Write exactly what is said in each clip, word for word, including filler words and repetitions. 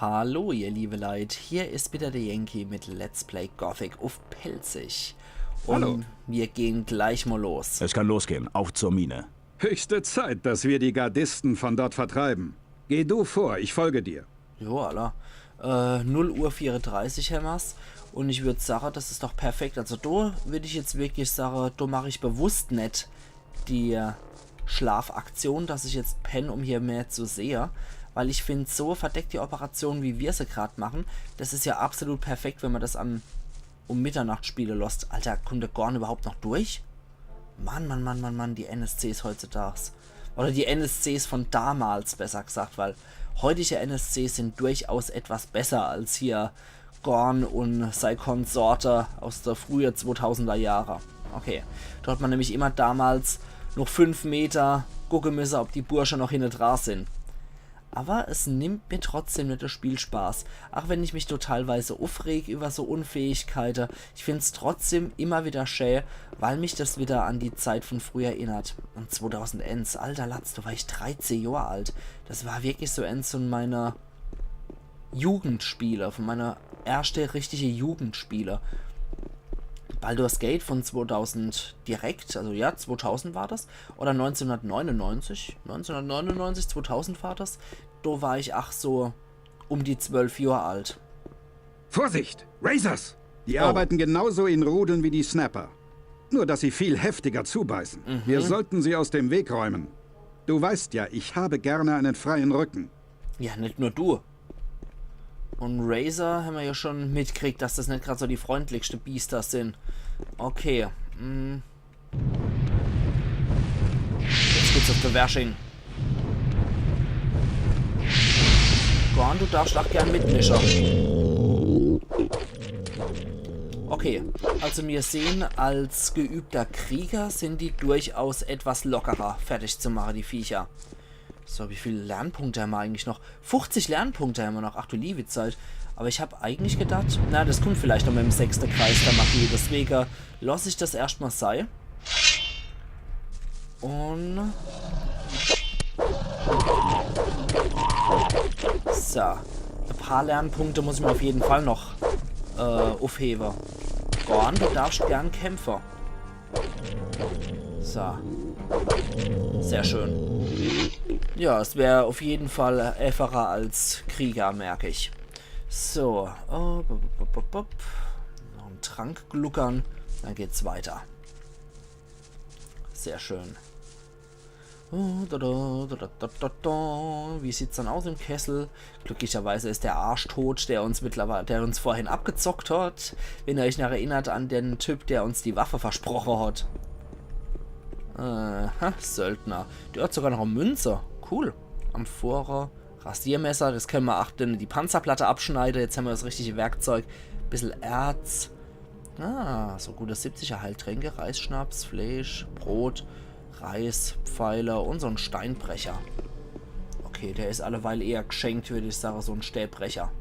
Hallo, ihr liebe Leit, hier is wieder der Yankee mit Let's Play Gothic uff Pälzisch. Un Hallo. Mir gehn gleich mal los. Es kann losgehen. Auf zur Mine. Höchste Zeit, dass wir die Gardisten von dort vertreiben. Geh du vor, ich folge dir. Jo, alla. Äh, null Uhr vierunddreißig hämmer's. Un ich würd sage, das is doch perfekt. Also do würd ich jetzt wirklich sage, do mach ich bewusst net die äh, Schlafaktion, dass ich jetzt penn, um hier mehr zu sehe. Weil ich find, so verdeckte Operation, wie wir se grad machen, das is ja absolut perfekt, wenn man das an um Mitternacht spiele losst. Alter, kommt der Gorn überhaupt noch durch? Mann, Mann, Mann, Mann, Mann, die N S Cs heutzutage. Oder die N S Cs von damals, besser gesagt, weil heutige N S Cs sind durchaus etwas besser als hier Gorn un sei Konsorte aus der frühe zweitausender Jahre. Okay, do hat man nämlich immer damals noch fünf Meter gucke müsse, ob die Bursche noch hinne dra sind. Aber es nimmt mir trotzdem net das Spielspaß. Auch wenn ich mich do teilweise uffreg über so Unfähigkeite, ich find's trotzdem immer wieder schä, weil mich das wieder an die Zeit von früher erinnert. Un zweitausendeins, alter Latz, do war ich dreizeh Johr alt. Das war wirklich so eins von meiner Jugendspiele, von meiner erste richtige Jugendspiele. Baldur's Gate von zweitausend direkt, also ja, zweitausend war das, oder neunzehnhundertneunundneunzig, neunzehnhundertneunundneunzig, zweitausend war das, do war ich ach so um die zwölf Johr alt. Vorsicht! Razors! Die Oh. Arbeiten genauso in Rudeln wie die Snapper. Nur, dass sie viel heftiger zubeißen. Wir sollten sie aus dem Weg räumen. Du weißt ja, ich habe gerne einen freien Rücken. Ja, net nur du. Un Razor hämmer ja schon mitkriegt, dass das net grad so die freundlichste Biester sind. Okay. Mm. Jetzt geht's auf der Wersching. Gorn, du darfst ach gern mitmische. Okay, also mir sehen, als geübter Krieger sind die durchaus etwas lockerer, fertig zu machen, die Viecher. So, wie viel Lernpunkte hämmer eigentlich noch? Fuchzig Lernpunkte hämmer noch. Ach du liebe Zeit. Aber ich hab eigentlich gedacht, na, das kommt vielleicht noch mit dem sechsten Kreis der Magie. Deswegen loss ich das erscht mal sei. Un so, e paar Lernpunkte muss ich mir auf jeden Fall noch äh, uffhewe. Gorn, du darfst gern kämpfe. So. Sehr schön. Ja, es wär auf jeden Fall einfacher als Krieger, merk ich. So. Oh, bup, bup, bup, bup. Noch en Trank gluckern. Dann geht's weiter. Sehr schön. Oh, da, da, da. Wie sieht's dann aus im Kessel? Glücklicherweise ist der Arsch tot, der uns mittlerweile, der uns vorhin abgezockt hat. Wenn ihr euch noch erinnert an den Typ, der uns die Waffe versprochen hat. Aha, Söldner. Der hat sogar noch e Münze. Cool. Amphore, Rasiermesser, das können wir ach dann die Panzerplatte abschneiden. Jetzt haben wir das richtige Werkzeug. Bissel Erz. Ah, so gute siebziger Heiltränke, Reisschnaps, Fleisch, Brot, Reis, Pfeile und so ein Steinbrecher. Okay, der ist alleweil eher geschenkt, würde ich sagen, so ein Stäbrecher.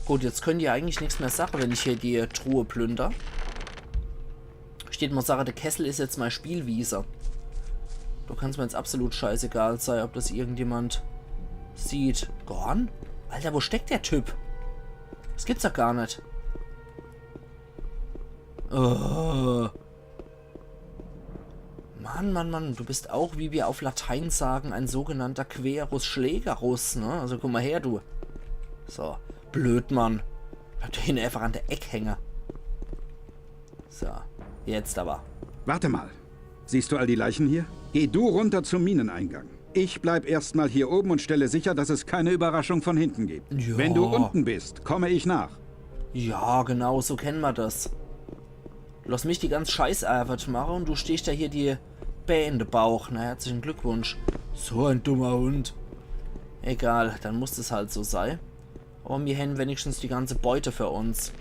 Gut, jetzt können die eigentlich nichts mehr sagen, wenn ich hier die Truhe plünder. Steht mal Sache, der Kessel ist jetzt meine Spielwiese. Da kann's mir jetzt absolut scheißegal sein, ob das irgendjemand sieht. Gorn? Alter, wo steckt der Typ? Das gibt's doch gar nicht. Oh. Mann, Mann, Mann, du bist auch, wie wir auf Latein sagen, ein sogenannter Querus Schlägerus, ne? Also komm mal her, du. So, blöd, Mann. Bleib da hinten einfach an der Eck hängen. So, jetzt aber. Warte mal. Siehst du all die Leichen hier? Geh du runter zum Mineneingang. Ich bleib erstmal hier oben und stelle sicher, dass es keine Überraschung von hinten gibt. Ja. Wenn du unten bist, komme ich nach. Ja, genau, so kennen wir das. Lass mich die ganz Scheißarbeit machen und du stehst da hier die Bä in de Bauch. Na, herzlichen Glückwunsch. So ein dummer Hund. Egal, dann muss das halt so sein. Aber wir haben wenigstens die ganze Beute für uns.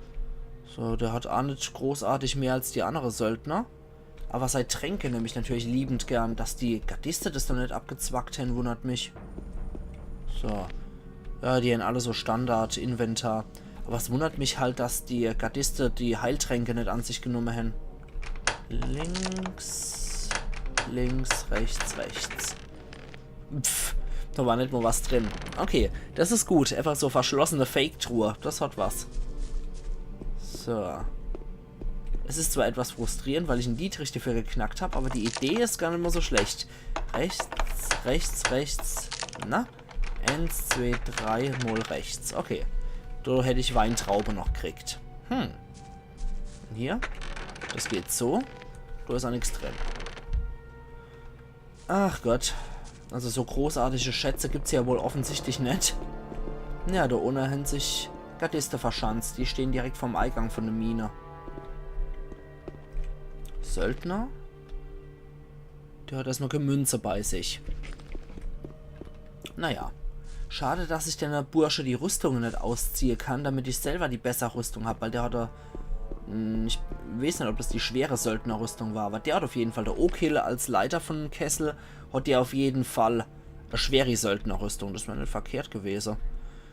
So, der hat auch nicht großartig mehr als die andere Söldner. Aber sei Tränke nehme ich natürlich liebend gern. Dass die Gardiste das noch nicht abgezwackt haben, wundert mich. So. Ja, die haben alle so Standard-Inventar. Aber es wundert mich halt, dass die Gardiste die Heiltränke nicht an sich genommen haben. Links, links, rechts, rechts. Pff, Do war net mol was drin. Okay, das is gut. Einfach so verschlossene Fake-Truhe. Das hat was. So. Es is zwar etwas frustrierend, weil ich en Dietrich dafür geknackt hab, aber die Idee is gar net mol so schlecht. Rechts, rechts, rechts. Na? Eins, zwei, drei, mol rechts. Okay. Do hätt ich Weintraube noch kriegt. Hm. Und hier? Das geht so. Do is aa nix drin. Ach Gott. Also so großartige Schätze gibt's hier wohl offensichtlich net. Ja, do unne hän sich Gardiste verschanzt. Die stehen direkt vorm Eigang von der Mine. Söldner? Der hat erstmol kä Münze bei sich. Naja. Schade, dass ich denne Bursche die Rüstung net ausziehe kann, damit ich selber die bessere Rüstung hab, weil der hat do, hm, ich weeß net, ob das die schwere Söldnerrüstung war, aber der hat auf jeden Fall, der Okill als Leiter von dem Kessel, hat der auf jeden Fall e schwere Söldnerrüstung. Das wär net verkehrt gewese.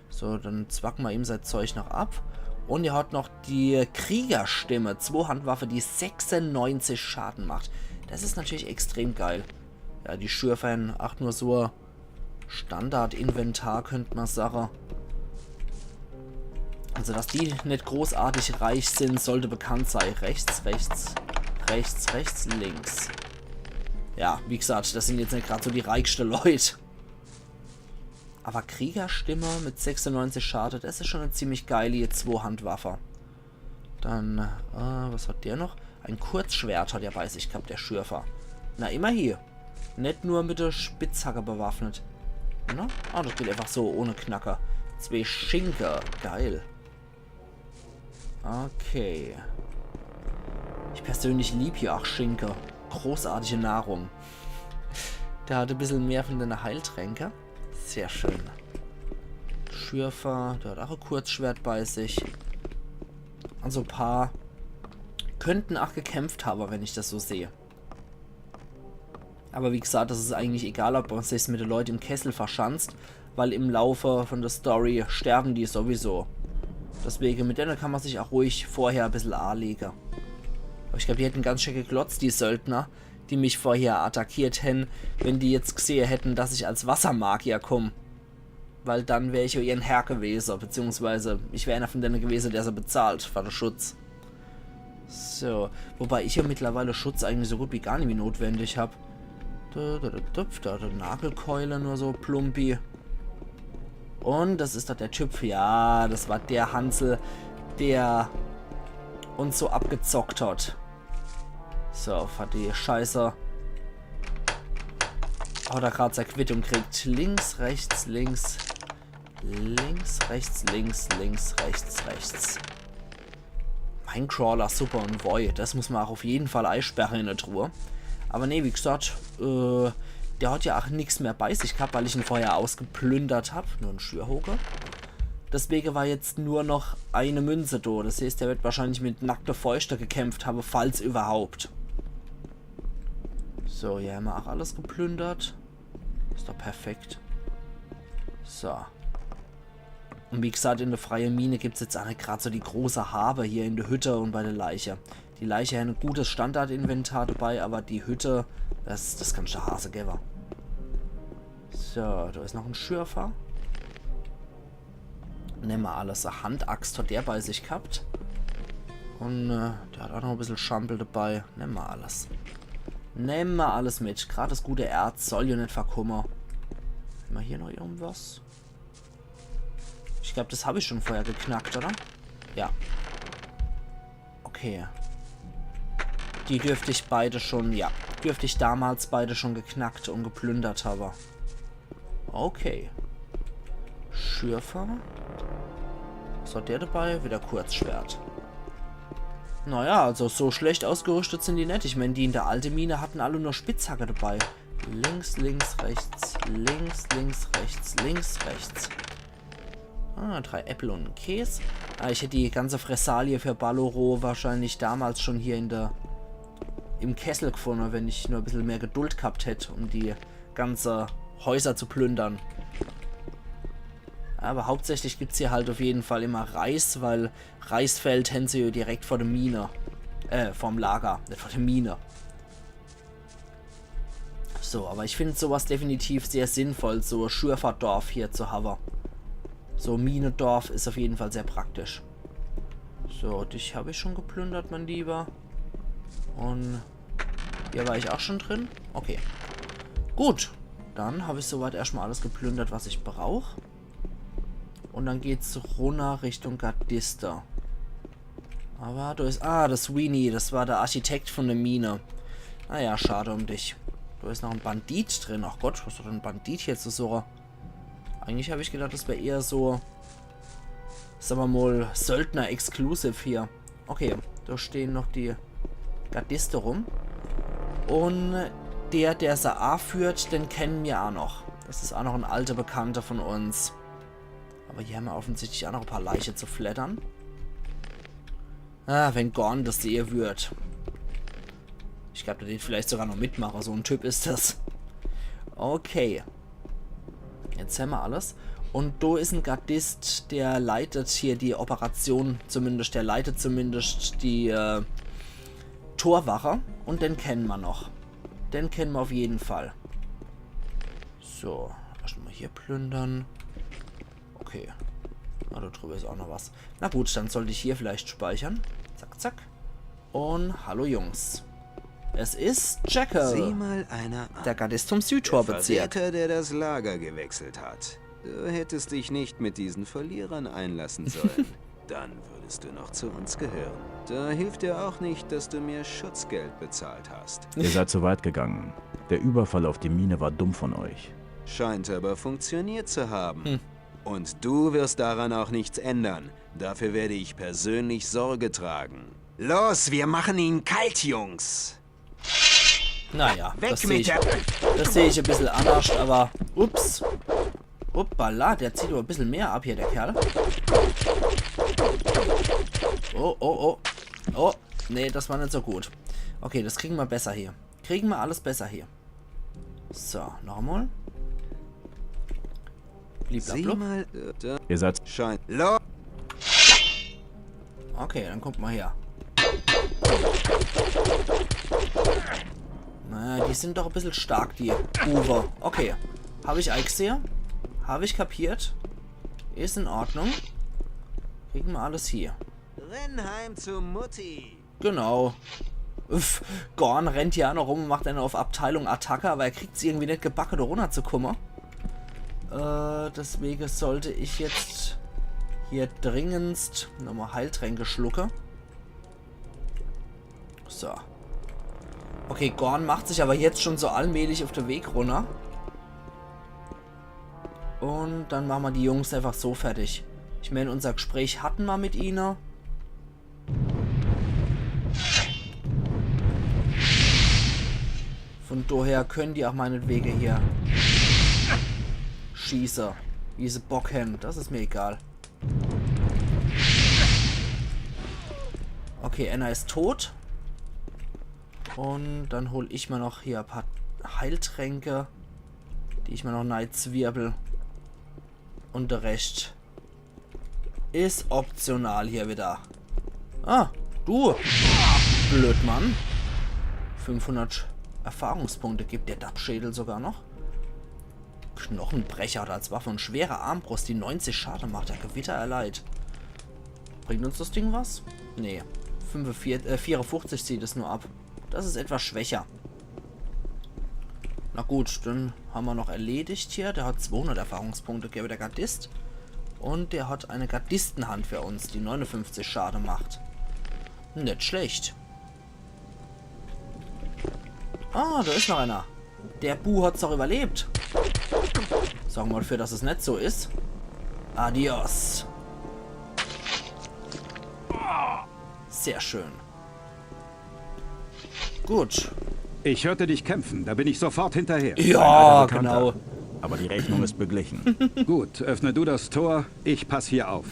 So, dann zwacke mer ihm sei Zeug noch ab. Und er hat noch die Kriegerstimme, Zwohandwaffe, die sechsundneunzig Schaden macht. Das is natürlich extrem geil. Ja, die Schürfern, ach, nur so Standard-Inventar, könnt mer sage. Also, dass die net großartig reich sin, sollte bekannt sei. Rechts, rechts, rechts, rechts, links. Ja, wie gesagt, das sin jetzt net grad so die reichste Leut. Aber Kriegerstimme mit sechsundneunzig Schade, das is schon e ziemlich geili Zwohandwaffe. Dann, äh, was hat der noch? Ein Kurzschwert hat er bei sich gehabt, der Schürfer. Na, immerhin. Net nur mit der Spitzhacke bewaffnet. Na? Ah, das geht einfach so, ohne Knacke. Zwee Schinke. Geil. Okay. Ich persönlich lieb ja ach Schinke. Großartige Nahrung. Der hat e bissel mehr von denne Heiltränke. Sehr schön. Schürfer, der hat ach e Kurzschwert bei sich. Also e paar könnten ach gekämpft habe, wenn ich das so sehe. Aber wie gesagt, das is eigentlich egal, ob mer sich mit de Leut im Kessel verschanzt, weil im Laufe von der Story sterben die sowieso. Deswege, mit denne kann mer sich ach ruhig vorher e bissel aalege. Aber ich glaub, die hätten ganz schön geglotzt, die Söldner, die mich vorher attackiert hätten, wenn die jetzt gesehe hätten, dass ich als Wassermagier komm. Weil dann wär ich ja ihren Herr gewese, beziehungsweise ich wär einer von denne gewese, der se bezahlt, für de Schutz. So, wobei ich ja mittlerweile Schutz eigentlich so gut wie gar nimmi notwendig hab. Da, da, da, da, da, da, Nagelkeule nur so, plumpi. Und das is doch der Typ, ja, das war der Hansel, der uns so abgezockt hat. So, für die Scheiße. Hat er grad sei Quittung kriegt. Links, rechts, links. Links, rechts, links, links, rechts, rechts. Minecrawler, super und Woi. Das muss mer ach auf jeden Fall eisperre in de Truhe. Aber nee, wie gesagt, äh, der hat ja ach nix mehr bei sich gehabt, weil ich ihn vorher ausgeplündert hab. Nur en Schürhoke. Deswege war jetzt nur noch eine Münze do. Das heißt, der wird wahrscheinlich mit nackte Fäuschte gekämpft habe, falls überhaupt. So, hier hämmer ach alles geplündert. Is doch perfekt. So. Und wie gesagt, in der freie Mine gibt's jetzt ach net grad so die große Habe hier in der Hütte und bei der Leiche. Die Leiche hat e gutes Standardinventar dabei, aber die Hütte, das, das kannst de Hase gewwe. So, da is noch en Schürfer. Nemme mer alles. E Handaxt hat der bei sich gehabt. Und, äh, der hat ach noch e bissel Schampel dabei. Nemme mer alles. Nemme mer alles mit. Grad das gute Erz soll ja net verkumme. Hämmer hier noch irgendwas? Ich glaub, das hab ich schon vorher geknackt, oder? Ja. Okay. Die dürft ich beide schon, ja. Dürft ich damals beide schon geknackt und geplündert habe. Okay. Schürfer. Was hat der dabei? Wieder Kurzschwert. Naja, also so schlecht ausgerüstet sind die net. Ich mein, die in der alte Mine hatten alle nur Spitzhacke dabei. Links, links, rechts, links, links, rechts, links, rechts. Ah, drei Äppel und en Käs. Ah, ich hätt die ganze Fressalie für Baloro wahrscheinlich damals schon hier in der, im Kessel gefunne, wenn ich nur e bissel mehr Geduld gehabt hätt, um die ganze Häuser zu plündern. Aber hauptsächlich gibt's hier halt auf jeden Fall immer Reis, weil Reisfeld hän se ja direkt vor der Mine. Äh, vorm Lager, net vor der Mine. Das So, aber ich find sowas definitiv sehr sinnvoll, so e Schürferdorf hier zu haben. So e Minedorf is auf jeden Fall sehr praktisch. So, dich hab ich schon geplündert, mein Lieber. Und hier war ich auch schon drin. Okay. Gut. Dann hab ich soweit erstmal alles geplündert, was ich brauch. Und dann geht's runner Richtung Gardiste. Aber do is, ah, das Sweeney, das war der Architekt von der Mine. Naja, schade um dich. Do is noch en Bandit drin. Ach Gott, was hat denn en Bandit hier zu suchen? Eigentlich hab ich gedacht, das wär eher so, sag mer mal, Söldner-Exclusive hier. Okay, do stehen noch die Gardiste rum. Und der, der se aführt, den kennen mir auch noch. Das is auch noch en alter Bekannter von uns. Aber hier haben wir offensichtlich auch noch ein paar Leiche zu fleddern. Ah, wenn Gorn das sehe würd. Ich glaub, der tät vielleicht sogar noch mitmachen. So en Typ is das. Okay. Jetzt haben wir alles. Und do is en Gardist, der leitet hier die Operation, zumindest, der leitet zumindest die äh, Torwache. Und den kennen wir noch. Den kennen wir auf jeden Fall. So, erstmal hier plündern. Okay. Ah, da drüber is auch noch was. Na gut, dann sollte ich hier vielleicht speichern. Zack, zack. Und hallo Jungs. Es is Jackal, Sieh mal einer an. Der Gardist vom Südtorbezirk. Verräter, der das Lager gewechselt hat. Du hättest dich nicht mit diesen Verlierern einlassen sollen. Dann würdest du noch zu uns gehören. Da hilft dir auch nicht, dass du mir Schutzgeld bezahlt hast. Ihr seid zu weit gegangen. Der Überfall auf die Mine war dumm von euch. Scheint aber funktioniert zu haben. Und du wirst daran auch nichts ändern. Dafür werde ich persönlich Sorge tragen. Los, wir machen ihn kalt, Jungs. Naja, Weg das seh mit ich, der... das seh ich ein bisschen anders, aber ups. Hoppala, der zieht aber ein bisschen mehr ab hier, der Kerl. Oh, oh, oh. Oh, nee, das war nicht so gut. Okay, das kriegen wir besser hier. Kriegen wir alles besser hier. So, nochmal. Sieh Bliblablub. mal... Äh, da Ihr seid Schein... Los! Okay, dann guck mal her. Na, die sind doch ein bisschen stark, die Buwe. Okay. Hab ich eingesehen. Hab ich kapiert. Is in Ordnung. Kriegen wir alles hier. Renn heim zu Mutti. Genau. Uff, Gorn rennt hier auch noch rum und macht einen auf Abteilung Attacke, aber er kriegt's irgendwie nicht gebacke, da runterzukommen. Äh, deswegen sollte ich jetzt hier dringendst nochmal Heiltränke schlucke. So. Okay, Gorn macht sich aber jetzt schon so allmählich auf den Weg runter. Und dann machen wir die Jungs einfach so fertig. Ich meine, unser Gespräch hatten wir mit ihnen. Von daher können die auch meinetwegen hier schießen, wie se Bock haben. Das ist mir egal. Okay, einer ist tot. Und dann hol ich mal noch hier ein paar Heiltränke, die ich mal noch neizwirbel. Und der Rest is optional hier wieder. Ah, du. Blödmann. Fünfhundert Erfahrungspunkte gibt der Dappschädel sogar noch. Knochenbrecher hat als Waffe und schwere Armbrust, die neunzig Schade macht. Der Gewitter erleidet. Bringt uns das Ding was? Nee. Fünfundvierzig, äh, vierundfünfzig zieht es nur ab. Das ist etwas schwächer. Na gut, den haben wir noch erledigt hier. Der hat zweihundert Erfahrungspunkte, gell, der Gardist. Und der hat eine Gardistenhand für uns, die neunundfünfzig Schade macht. Nicht schlecht. Ah, da ist noch einer. Der Bu hat's doch überlebt. Sag mal, für dass es nicht so ist. Adios. Sehr schön. Gut. Ich hörte dich kämpfen, da bin ich sofort hinterher. Ja, Alter Bekannter. Genau. Aber die Rechnung ist beglichen. Gut, öffne du das Tor, ich pass hier auf.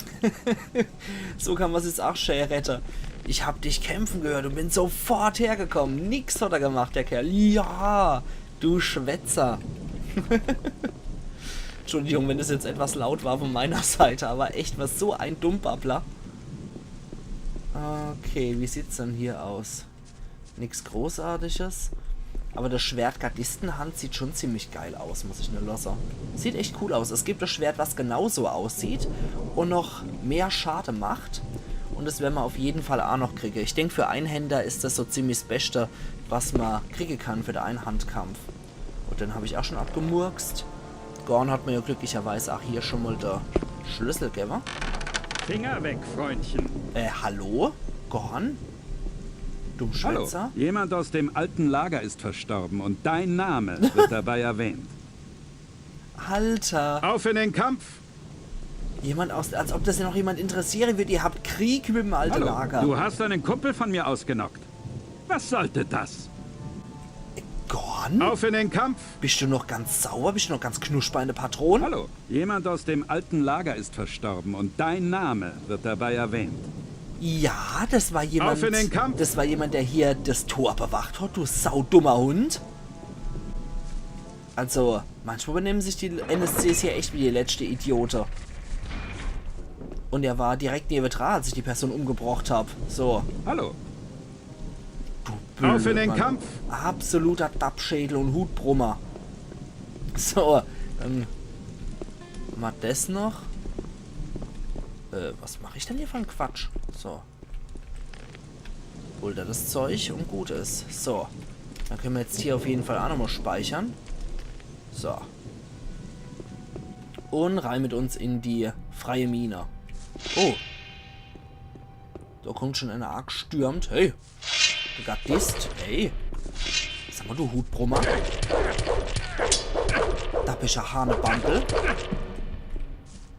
So kann man sich's auch schön retten. Ich hab dich kämpfen gehört und bin sofort hergekommen. Nix hat er gemacht, der Kerl. Ja, du Schwätzer. Entschuldigung, wenn das jetzt etwas laut war von meiner Seite, aber echt, was so ein Dummbabbler. Okay, wie sieht's denn hier aus? Nix Großartiges. Aber das Schwert Gardistenhand sieht schon ziemlich geil aus, muss ich nur lasse. Sieht echt cool aus. Es gibt das Schwert, was genauso aussieht und noch mehr Schade macht. Und das werden wir auf jeden Fall auch noch kriegen. Ich denk, für Einhänder ist das so ziemlich das Beste, was man kriegen kann für den Einhandkampf. Und den hab ich auch schon abgemurkst. Gorn hat mir ja glücklicherweise auch hier schon mal der Schlüssel gegeben. Finger weg, Freundchen. Äh, hallo? Gorn? Hallo. Dummschwätzer? Jemand aus dem alten Lager ist verstorben und dein Name wird dabei erwähnt. Alter. Auf in den Kampf! Jemand aus, als ob das ja noch jemand interessieren wird. Ihr habt Krieg mit dem alten Hallo. Lager. Du hast einen Kumpel von mir ausgenockt. Was sollte das? Gorn? Auf in den Kampf! Bist du noch ganz sauer? Bist du noch ganz knusper in der Patron? Hallo. Jemand aus dem alten Lager ist verstorben und dein Name wird dabei erwähnt. Ja, das war jemand. Auf in den Kampf! Das war jemand, der hier das Tor bewacht hat, du saudummer Hund. Also, manchmal benehmen sich die N S Cs hier echt wie die letzte Idiote. Und er war direkt neben dran, als ich die Person umgebracht hab. So. Hallo. Du Auf in den Blödmann. Kampf! Absoluter Dappschädel und Hutbrummer. So, dann mal das noch. Äh, was mache ich denn hier für einen Quatsch? So. Hol da das Zeug und gut ist. So. Dann können wir jetzt hier auf jeden Fall auch nochmal speichern. So. Und rein mit uns in die freie Mine. Oh. Da kommt schon einer angestürmt. Hey. Der Gardist. Hey. Sag mal, du Hutbrummer. Dappischer Hanebambel.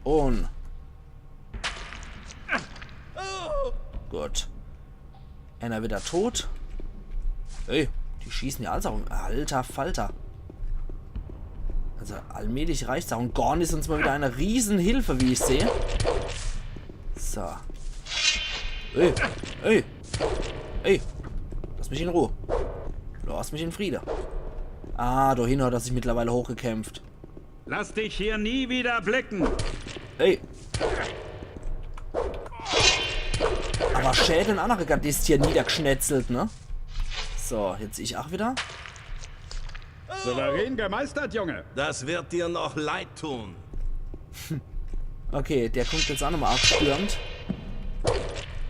Und. Gut. Einer wieder tot. Hey, die schießen ja alles auf. Alter Falter. Also allmählich reicht's auch. Und Gorn ist uns mal wieder eine Riesenhilfe, wie ich sehe. So. Hey, hey, hey. Lass mich in Ruhe. Lass mich in Friede. Ah, da hinten hat er sich mittlerweile hochgekämpft. Lass dich hier nie wieder blicken. Hey. Aber schä den annere Gardist hier niedergeschnetzelt, ne? So, jetzt ich auch wieder. Souverän gemeistert, Junge. Das wird dir noch leid tun. Okay, der kommt jetzt auch nochmal abstürmt.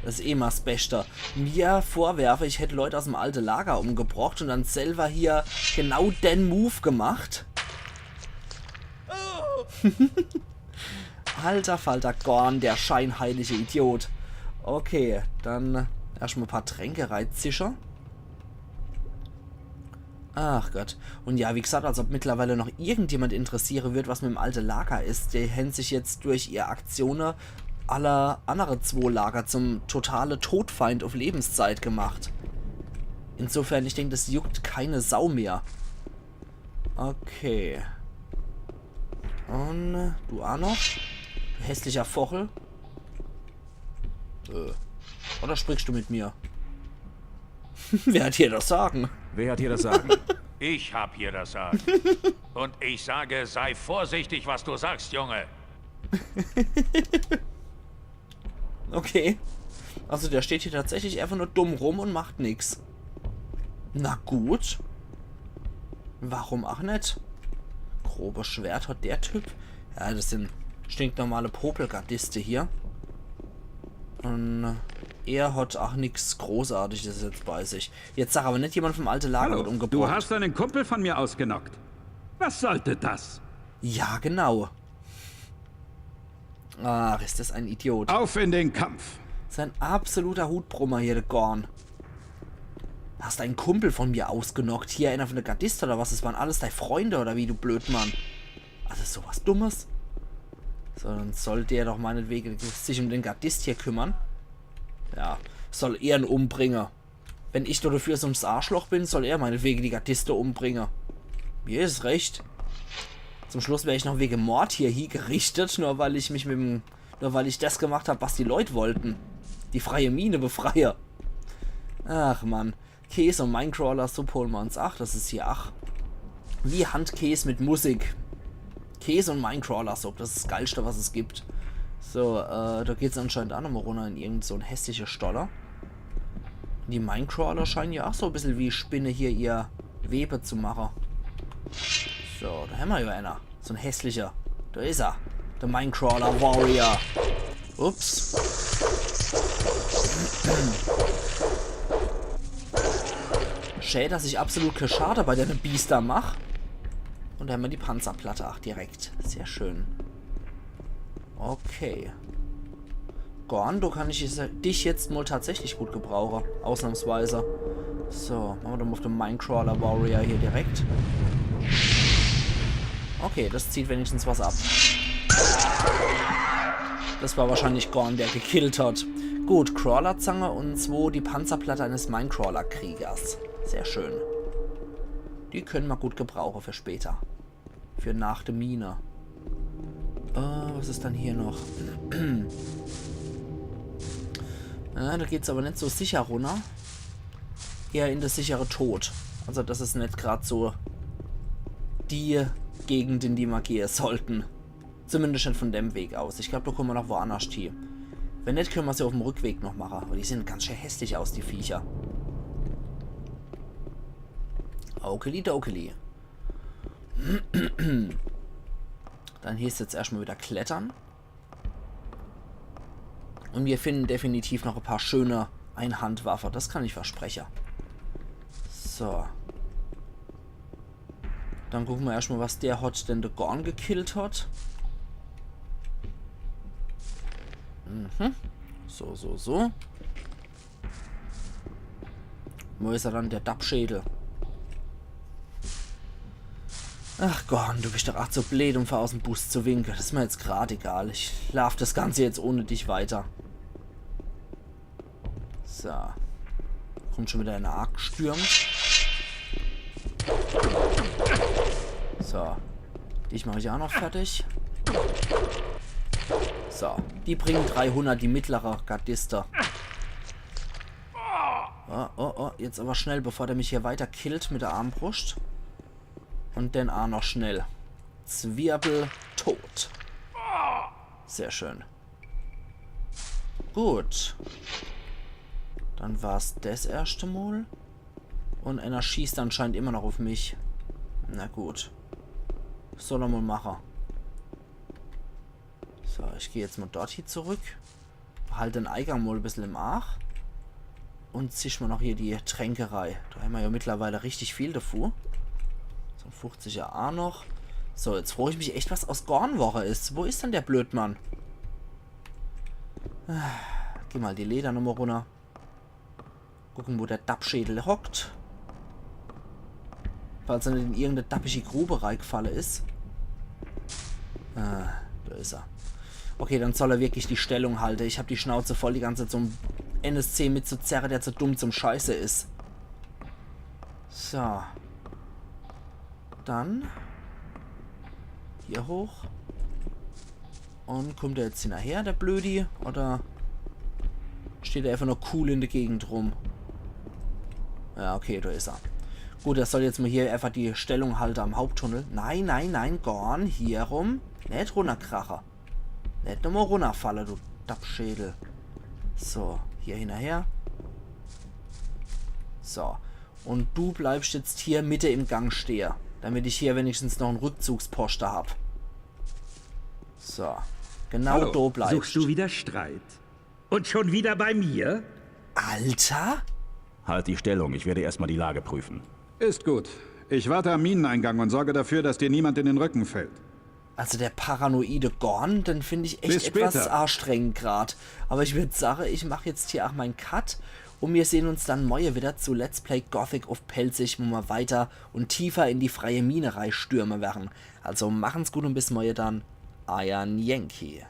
Das ist eh mal das Beste. Mir vorwerfe, ich hätte Leute aus dem alten Lager umgebracht und dann selber hier genau den Move gemacht. Alter Falter, Gorn, der scheinheilige Idiot. Okay, dann erstmal ein paar Tränke reizische. Ach Gott. Und ja, wie gesagt, als ob mittlerweile noch irgendjemand interessieren wird, was mit dem alten Lager ist. Die haben sich jetzt durch ihre Aktionen alle anderen zwei Lager zum totale Todfeind auf Lebenszeit gemacht. Insofern, ich denke, das juckt keine Sau mehr. Okay. Und äh, du auch noch? Du hässlicher Vochel. Äh. Oder sprichst du mit mir? Wer hat hier das Sagen? Wer hat hier das Sagen? Ich hab hier das Sagen. Und ich sage, sei vorsichtig, was du sagst, Junge. Okay. Also der steht hier tatsächlich einfach nur dumm rum und macht nix. Na gut. Warum auch net? Grobes Schwert hat der Typ. Ja, das sind stinknormale Popelgardiste hier. Und er hat auch nix Großartiges jetzt bei sich. Jetzt sag aber net, jemand vom alten Lager wird Du umgebracht. Hast einen Kumpel von mir ausgenockt. Was sollte das? Ja, genau. Ach, ist das ein Idiot. Auf in den Kampf. Ist ein absoluter Hutbrummer hier, der Gorn. Hast einen Kumpel von mir ausgenockt? Hier einer von der Gardiste oder was? Das waren alles deine Freunde oder wie, du Blödmann? Also sowas Dummes. So, dann soll der doch meinetwegen sich um den Gardist hier kümmern. Ja, soll er ihn umbringen. Wenn ich do dafür so ein Arschloch bin, soll er meinetwegen die Gardiste umbringen. Mir ist recht. Zum Schluss werde ich noch wegen Mord hier hingerichtet, nur weil ich mich mit dem, nur weil ich das gemacht hab, was die Leute wollten. Die freie Mine befreie. Ach Mann. Käse und Minecrawler-Suppe holen wir uns. Ach, das ist hier, ach. Wie Handkäse mit Musik. Käse und Minecrawler-Suppe, das ist das Geilste, was es gibt. So, äh, da geht's anscheinend auch nochmal runter in irgend so ein hässliche Stolle. Die Minecrawler scheinen ja auch so ein bisschen wie Spinne hier ihr Webe zu mache. So, do hämmer jo äner. So en hässlicher. Do is er. De Minecrawler Warrior. Ups. Schä, dass ich absolut kä Schade bei dene Biester mach. Un do hämmer die Panzerplatte ach direkt. Sehr schön. Okay. Gorn, do kann ich es- dich jetzt mol tatsächlich gut gebrauche. Ausnahmsweise. So, mache mer doch mol uff de Minecrawler Warrior hier direkt. Okay, das zieht wenigstens was ab. Das war wahrscheinlich Gorn, der gekillt hat. Gut, Crawlerzange un zwo die Panzerplatte eines Minecrawler-Kriegers. Sehr schön. Die kenne mer gut gebrauche für später. Für nach de Mine. Äh, was is dann hier noch? Ja, do geht's awwer net so sicher runner. Eher in de sichere Tod. Also das is net grad so die Gegend, in die mer gehe sollten. Zumindest net von dem Weg aus. Ich glaab, do komme mer noch woannerscht hie. Wenn net, kenne mer se uff em Rückweg noch mache. Awwer die sehn ganz schä hässlich aus, die Viecher. Okeli dokeli. Dann heißt's jetzt erschtmol widder klettere. Un mir finne definitiv noch e paar schöne Einhandwaffe. Das kann ich verspreche. So. Dann gucke mer erschtmol, was der hot, den de Gorn gekillt hot. Mhm. So, so, so. Wo is er dann, de Dappschädel? Ach Gorn, du bisch doch ach so bleed, um vor aus em Bus zu winke. Das is mer jetzt grad egal. Ich laaf das Ganze jetzt ohne dich weiter. So. Kommt schun widder äner agestürmt. So. Dich mach ich ach noch fertig. So. Die bringe dreihundert, die mittlere Gardiste. Oh, oh, oh, jetzt awwer schnell, bevor der mich hier weiter killt mit de Armbruscht. Un dann ach noch schnell. Zwirbel tot. Sehr schön. Gut. Dann war's das erschte Mol. Un äner schießt anscheinend immer noch uff mich. Na gut. Soll er mol mache. So, ich geh jetzt mol dort hie zurück. Behalt den Eigang mol e bissel im Aach. Un sicher mol noch hier die Tränkerei. Do hämmer jo mittlerweile richtig viel devu. So, fuchziger ach noch. So, jetzt froo ich mich echt, was aus Gorn worre is. Wo is dann der Blödmann? Ah, geh mol die Leder nochmol runner. Gucke, wo der Dappschädel hockt. Falls er net in irgende dappische Grube reigfalle is. Ah, do is er. Okay, dann soll er wirklich die Stellung halte. Ich hab die Schnauze voll, die ganze Zeit so em N S C mitzuzerre, der zu dumm zum Scheiße is. So. Dann hier hoch. Un kummt er jetzt hinnerher, der Blödi? Oder steht er einfach nur cool in de Gegend rum? Ja, okay, do is er. Gut, er soll jetzt mol hier einfach die Stellung halte am Haupttunnel. Nein, nein, nein, Gorn, hier rum. Net runnerkrache. Net nochmol runnerfalle, du Dappschädel. So, hier hinnerher. So. Un du bleibst jetzt hier mitte im Gang stehe, damit ich hier wenigstens noch en Rückzugsposte hab. So. Genau do bleibst. Hallo, suchst du wieder Streit? Und schon wieder bei mir? Alter? Halt die Stellung, ich werde erstmal die Lage prüfen. Ist gut. Ich warte am Mineneingang und sorge dafür, dass dir niemand in den Rücken fällt. Also der paranoide Gorn, den find ich echt etwas anstrengend grad. Bis später. Aber ich würd sage, ich mach jetzt hier ach mein Cut un mir sehn uns dann morje wieder zu Let's Play Gothic uff Pälzisch, wo mer weiter un tiefer in die freie Mine reistürme werre. Also machen's gut un bis morje dann. Eier Yankee.